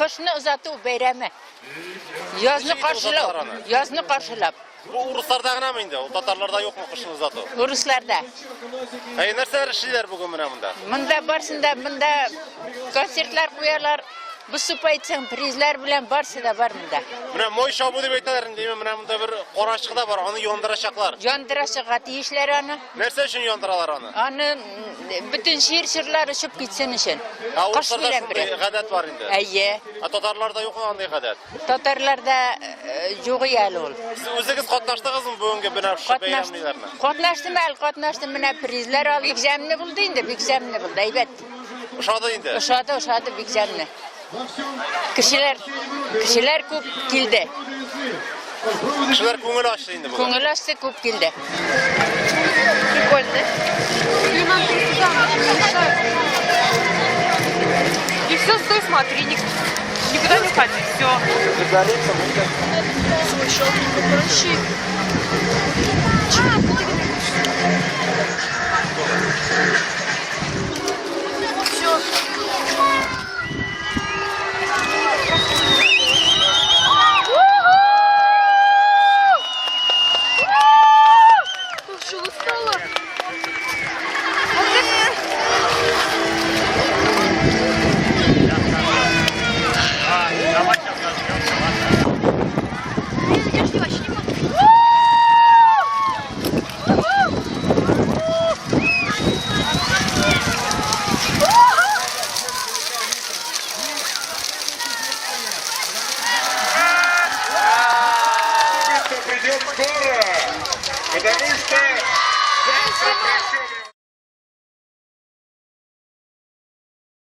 Кышны озату бәйрәме. Язны каршылау. Язны каршылап. Бу урысларда гынамы инде? Ул татарларда юкмы кышны озату? Урысларда. Әй, нәрсәләр эшлиләр бүген менә монда? Монда барсында, монда концертлар куялар. Выступать итсәң, призлар белән барсы да бар монда. Менә мой чабу дип әйтәләр инде, менә монда бер карачкы да бар, аны яндырачаклар. Яндырачакка тиешләр аны. Нәрсә өчен яндыралар аны? Аны бөтен чир-чирләр очып китсен өчен. Ә Кыш урысларда белән шундый бергә. гадәт бар инде. Әйе. Ә татарларда юкмы андый гадәт? Татарларда юк әле ул. Сез үзегез катнаштыгызмы бүгенге менә шушы бәйрәмнәрне? Катнаштым әле, катнаштым. Менә призлар алдым. Бик җәмле булды инде, бик җәмле булды. Әйбәт. Ошады инде. Ошады, ошады бик җәмле. Кешеләр, кешеләр күп килде. Кешеләр күңел ачты инде бүген. Күңел ачты, күп килде. Прикольно. И все, стой, смотри, никуда не уходи, все. Как устала.